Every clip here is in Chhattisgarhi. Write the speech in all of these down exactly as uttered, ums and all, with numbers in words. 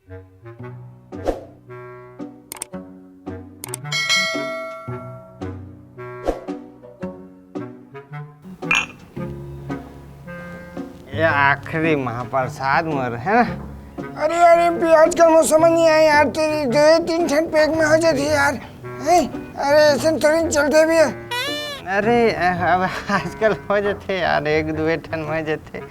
ये आखिरी महाप्रसाद मोर, है ना? अरे यार, एमपी, आजकल मोर समझ नहीं आया यार, तेरी दो तीन ठन पैक में हो जाती है यार। हैं? अरे, ऐसे थोड़ी चलते भी है। अरे, अब आजकल हो जाते यार, एक दो ठन हो जाते।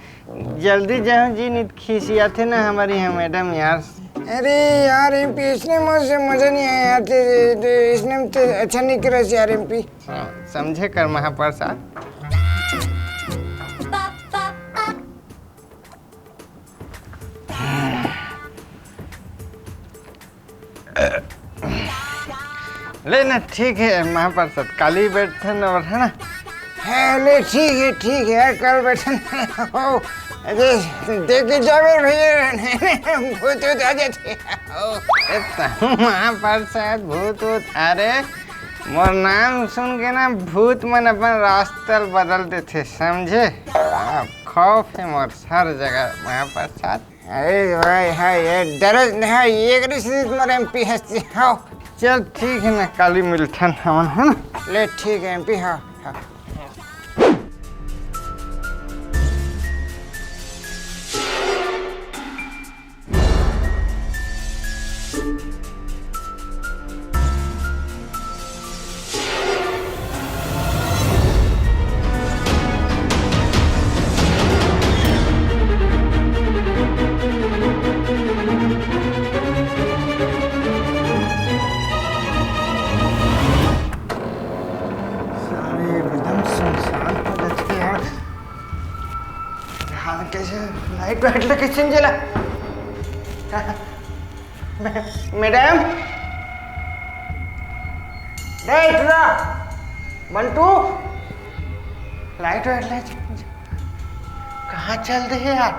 जल्दी जाओ जी, नित खिसियाथे ना हमारी यहाँ मैडम यार। अरे यार, एमपी, इसने मुझे मजा नहीं आया यार, ते, ते, इसने तो अच्छा नहीं करा यार, एमपी। हाँ, समझे कर महाप्रसाद। ले ना, ठीक है महाप्रसाद, काली बैठन और, है ना? हाँ, ले, ठीक है, ठीक है यार, कल बैठन। हो, अरे, देख के जावे भैया, भूत वूत आ जाते। हो। ए, त महाप्रसाद, भूत वूत, अरे, मोर नाम सुन के ना भूत मन अपन रास्ता बदल देथे, समझे? आप खौफ है मोर हर जगह महाप्रसाद। अरे भाई, हाँ, ये डर है, ये करी सी तुम्हारे एमपी हस्ती, हाँ। चल, ठीक है ना, काली मिलथन हमन, है ना? ले, ठीक है एमपी, हाँ, हाँ। सारे एकदम सुनसान हो जाते यार। हाँ, कैसे लाइट वाइट लगे, कैसे जला? मै-, मैडम, ए, इतना बंटू, लाइट वाइट ले, कहाँ चल दे यार?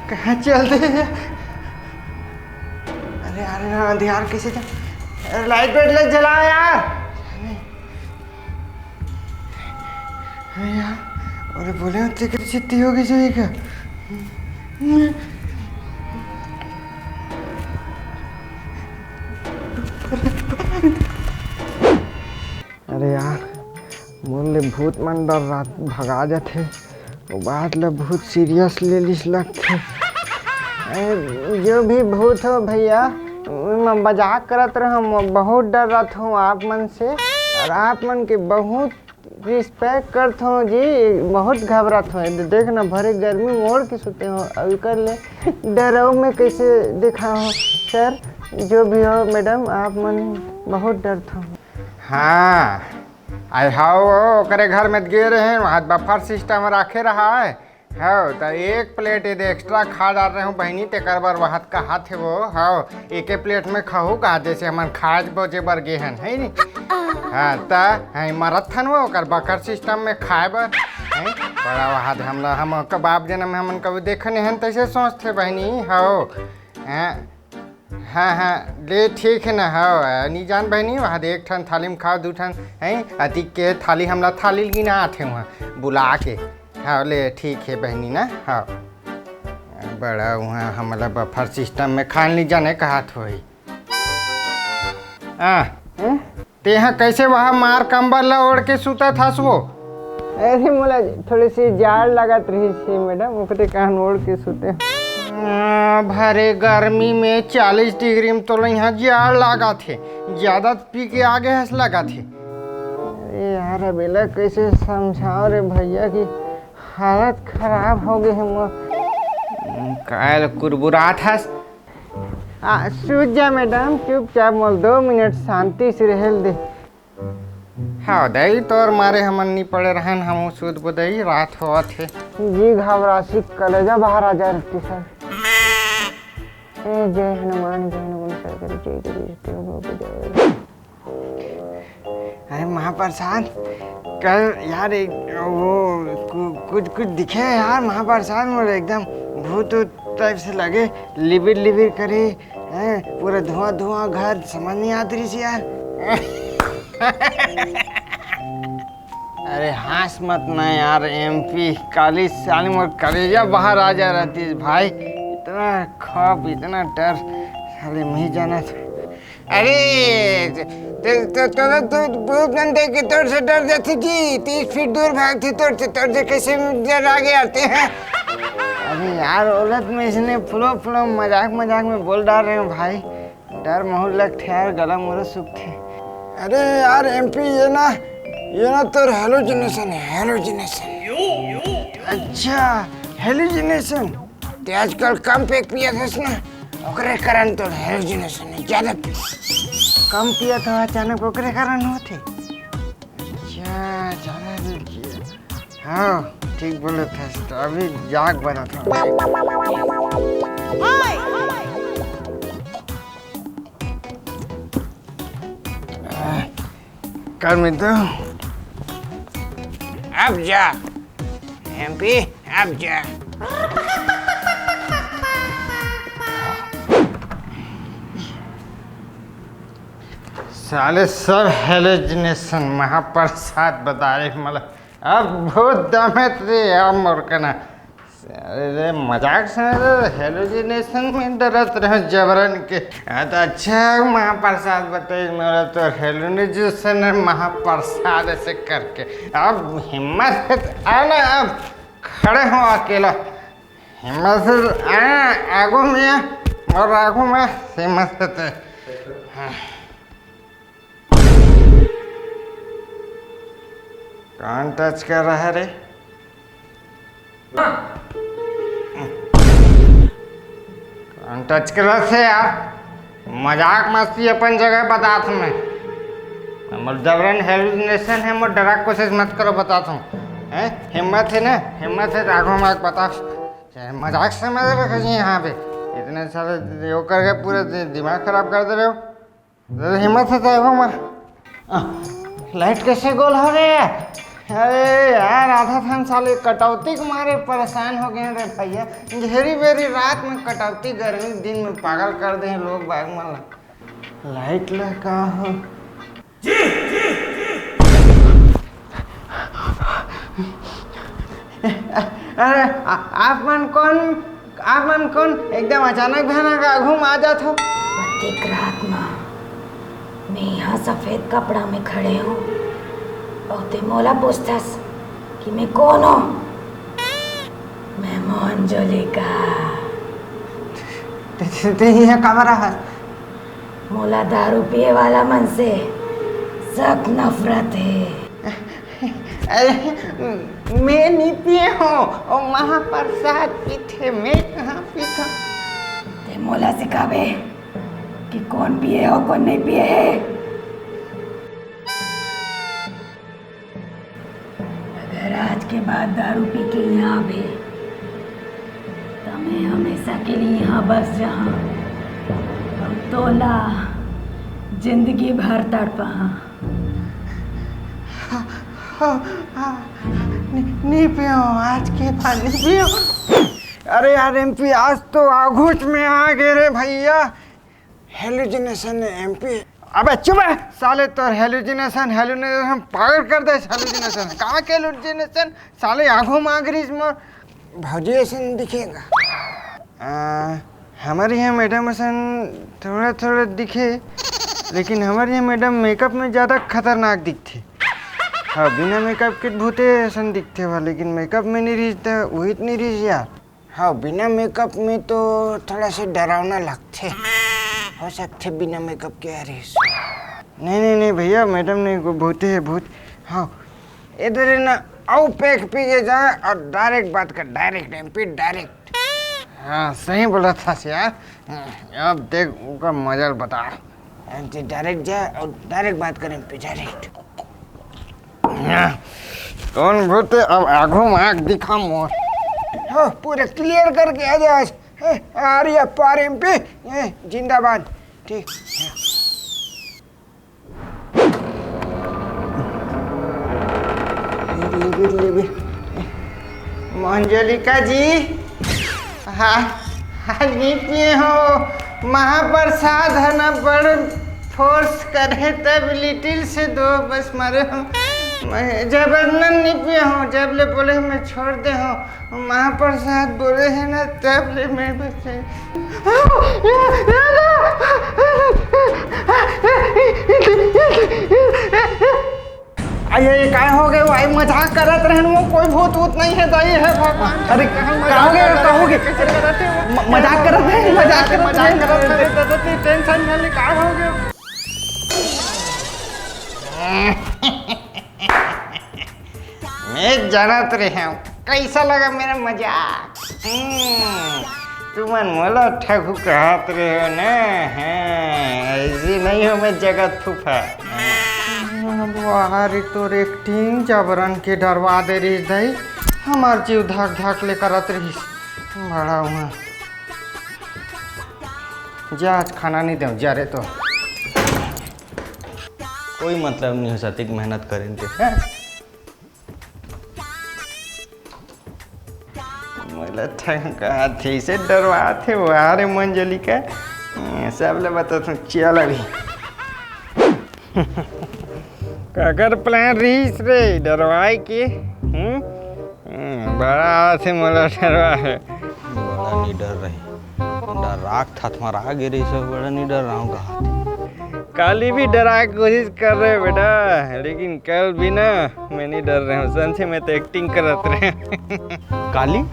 कहाँ चल दे यार? अरे यार, अंधियार कैसे जा-, अरे लाइट वाइट ले, जला यार। अरे यार, अरे बोले, तेकर छिट्टी हो गई सही का? अरे यार, मोर ले भूत मन डर रात भगा जाथे। वो बात ल बहुत सीरियस ले लिस लगथे। ए, जो भी भूत हो भैया, मैं मजाक करत रहूँ, मैं बहुत डर रहत हूँ आप मन से, और आप मन के बहुत रिस्पेक्ट करत हूँ जी, बहुत घबरात हूँ। दे-, देख ना, भरे गर्मी में ओढ़ के सुते हो, अब कर ले डराओ मैं कैसे देखा हूँ। सर, जो भी हो मैडम, आप मन बहुत डरत हूँ। हाँ, आई हाओ, ओकरे घर में गे रहे, वहाँ बफर सिस्टम रखे रहा है। हव, त एक प्लेट यदि एक्स्ट्रा खा डार रहे हूँ बहिनी, तेकर बर वहात कहात हे वो। हव, एके प्लेट में खाहू का, जैसे हमन खाए बोजे बर गे हन, है नी? हाँ, त हैं मरत हन वो, ओकर बकर सिस्टम में खाए बर, हैं? बड़ा वहात हमला, हम कबाब जनम में हमन कभी देखने हन, तैसे सोचथे बहिनी, हव। हैं? हाँ, हाँ, ले ठीक है ना, हव, नी जान बहिनी, वहाँ दे एक ठन थाली में खाओ, दू ठन, हैं, अतिक के थाली हमला थाली गिना आथे वहाँ बुला के। हाँ, ले ठीक है बहिनी ना, हाँ। बड़ा वहाँ हमला बफर सिस्टम में खान ली जाने कहा थोई। हाँ, हम्म? तेहा कैसे वहाँ मार कंबल ला ओढ़ के सुतत हस वो? अरे मोला थोड़ी सी जाड़ लागत रही थी मैडम, ओकरे कारण ओढ़ के सुते। आ, भरे गर्मी में चालीस डिग्री में तोला यहाँ जाड़ लागत हे, ज्यादा पी के आगे हस लागत हे। अरे यार, अब एला कैसे समझाओ रे भैया कि हालत खराब हो गई है मोर। काहे ल कुरबुरात हस? आ, सूत जा मैडम, चुपचाप मोर दो मिनट शांति से रहल दे। हाँ दई, तोर मारे हमन नी पड़े रहन, हमहू सूत बो दई, रात होवत हे। जी घबरासी, कलेजा बाहर आ जा रहती सर। ए, जय हनुमान, जय हनुमान सर, जय जय जय। अरे महाप्रसाद, कल यार एक वो कु-, कुछ, कुछ दिखे यार महाप्रसाद, मोर एकदम भूत वूत टाइप से लगे, लिबिर लिबिर करे, हैं, पूरा धुआं धुआं घर, समझ नहीं आत रही यार। हाँस मत ना यार एमपी, काली साली मोर कलेजा बाहर आ जा रहतिस भाई। इतना खौफ, इतना डर, साले मैं ही जाना था। अरे, तो, तो, तो, तो, तो भूत मन देख के तोर से डर जाथे जी, तीस फीट दूर भागथे तोर से, तोर से कैसे डर आ गया आते हैं? अरे यार, औरत में इसने फुलो फुलो मजाक मजाक में बोल डाल रहे हो भाई। डर महू लगथे यार, गला मोरो सूखथे। अरे यार एमपी, ये ना, ये ना तोर हेलोजिनेशन है, हेलोजिनेशन। अच्छा, हेलोजिनेशन। ते आजकल कम पेक पियत हस ना, ओकरे कारण तोर हेलोजिनेशन है, ज्यादा पी। कम पियत हो अचानक, ओकरे कारण होथे। अच्छा, ज्यादा नहीं पिए। हाँ, ठीक बोलत हस, तो अभी जाग बना था। कर मिलता हूँ। अब जा एमपी, अब जा। साले सब हेलोजिनेशन महाप्रसाद बता रहे, मतलब अब भूत दमत रे, अब मोर कना। अरे मजाक समझ रहे, हेलोजिनेशन में डरत रहे जबरन के। हाँ, तो अच्छा है महाप्रसाद बताइए, मेरा तो हेलोजिनेशन है महाप्रसाद ऐसे करके। अब हिम्मत है तो आना, अब खड़े हो अकेला। हिम्मत से आ, आगू में और आगू में हिम्मत से। हाँ। कौन टच कर रहा है रे? कौन टच कर रहा है यार? मजाक मस्ती अपन जगह बतात हूँ मैं। मोर जबरन हेलुसिनेशन है, मोर डरा कोशिश मत करो, बतात हूँ। हैं? हिम्मत है ना? हिम्मत है तो आगू में बता। चाहे मजाक समझ रहे हो यहाँ पे, इतने सारे यो करके पूरे दि-, दिमाग खराब कर दे रहे हो। अरे हिम्मत है तो आगू में। आ, लाइट कैसे गोल हो गया? अरे यार, आधा थन साले कटौती के मारे परेशान हो गए रे भैया। घेरी बेरी रात में कटौती, गर्मी के दिन में पागल कर दे हैं लोग बाग मन ला। लाइट ला का हो? अरे, आ, आप मन कौन, आप मन कौन एकदम अचानक भयानक आघू में आ जात हो? अतेक रात मा मैं यहाँ सफेद कपड़ा में खड़े हूँ, अउ ते मोला पूछथस कि मैं कौन हूँ? मैं मोहनजोलिका। ते, ते, ते यहाँ काबर आ? मोला दारू पिए वाला मन से सख्त नफरत है। अरे, मैं नहीं पिए हो, ओ महाप्रसाद पीथे, मैं कहाँ पीथा? ते मोला सिखाबे कि कौन पिए हो, कौन नहीं पिए है। अगर आज के बाद दारू पी के यहाँ आबे, त मैं हमेशा के लिए यहाँ बस जहाँ, हम तोला जिंदगी भर तड़पहा। हाँ, हाँ, हाँ, नहीं, नहीं पियो, आज के बाद नहीं पियो। अरे यार एमपी, आज तो आघुच में आ गए रे भैया। हेलुसिनेशन है एमपी। अबे चुप है साले, तोर हेलुसिनेशन, हेलुसिनेशन पागल कर दे। हेलुसिनेशन कहाँ के हेलुसिनेशन? साले आंखों में आग रही इसमें। भौजी ऐसे नहीं दिखेगा। आ, हमारे यहाँ मैडम असन थोड़ा थोड़ा दिखे, लेकिन हमारे यहाँ मैडम मेकअप में ज़्यादा खतरनाक दिखते। हाँ, बिना मेकअप के भूते असन दिखते हुआ, लेकिन मेकअप में नहीं रिझता, वही तो नहीं रिझ यार। हाँ, बिना मेकअप में तो थोड़ा सा डरावना लगथे। हो सकथे बिना मेकअप के आ रही। नहीं, नहीं, नहीं भैया, मैडम नहीं, वो भूते है, भूत। हाँ, इधर ही ना, आओ, पैक पी के जाए और डायरेक्ट बात कर, डायरेक्ट एमपी, डायरेक्ट। हाँ, सही बोला था यार। अब देख, उनका मजा बता। एमपी डायरेक्ट जाए और डायरेक्ट बात कर एमपी, डायरेक्ट। कौन भूत है? अब आंखों में आंख दिखा मोर। हाँ, पूरा क्लियर करके आ जाओ आज। हैं, आ रही है पार एमपी, हैं, जिंदाबाद। ठीक। ले भी, ले भी। मंजलिका जी, हाँ, हाँ, नहीं पिए हो। महाप्रसाद है ना, बड़ फोर्स करे, तब लिटिल से दो बस मारे हो। मैं जबरन नहीं पिया हूँ, जब ले बोले मैं छोड़ दे हूँ, महाप्रसाद बोले है ना, तब ले मैं बचे। अरे, ये काय हो गए भाई? मजाक करत रहन, वो कोई भूत वूत नहीं है, दाई है भगवान। अरे, का हो गया, का हो गया? कैसे करत है वो? म-, मजाक करत है, मजाक करत है। मजाक करत है, दादा, तू टेंशन ना ले, का हो गया? मैं जानत रहे हूँ, कैसा लगा मेरा मजाक? हम्म, तुमन मोला ठगू कहत रहे हो ना? हाँ, ऐसे नहीं हो मैं जगत फूफा। वाह रे, तोर एक्टिंग जबरन के डरवा दे रहिस दाई, हमार जीव धक धक ले करत रहिस। बड़ा हुआ जा, आज खाना नहीं दे जा रे तो। कोई मतलब नहीं हो सतिक मेहनत करें के। हाँ? मोला ठंका थे, इसे डरवा थे, वाह रे मंजलिका। हम्म, सब ले बता तू, चल अभी। काकर प्लान रहीस रे डरवाए के? हम्म? हम्म, बड़ा आसे मोला डरवा है। बड़ा नहीं डर रही। डराक था तुम्हारा आगे रही सब, बड़ा नहीं डर रहा हूँ कहा। काली भी डरा के कोशिश कर रहे बेटा, लेकिन कल भी ना मैं नहीं डर रहे हूँ। संसे मैं तो एक्टिंग करत रहे। काली?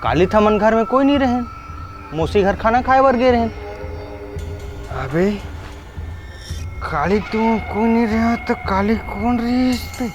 काली था मन घर में कोई नहीं रहे। मौसी घर खाना खाए बर गए रहे। अबे, काली तू कोई नहीं रहा तो काली कौन रही?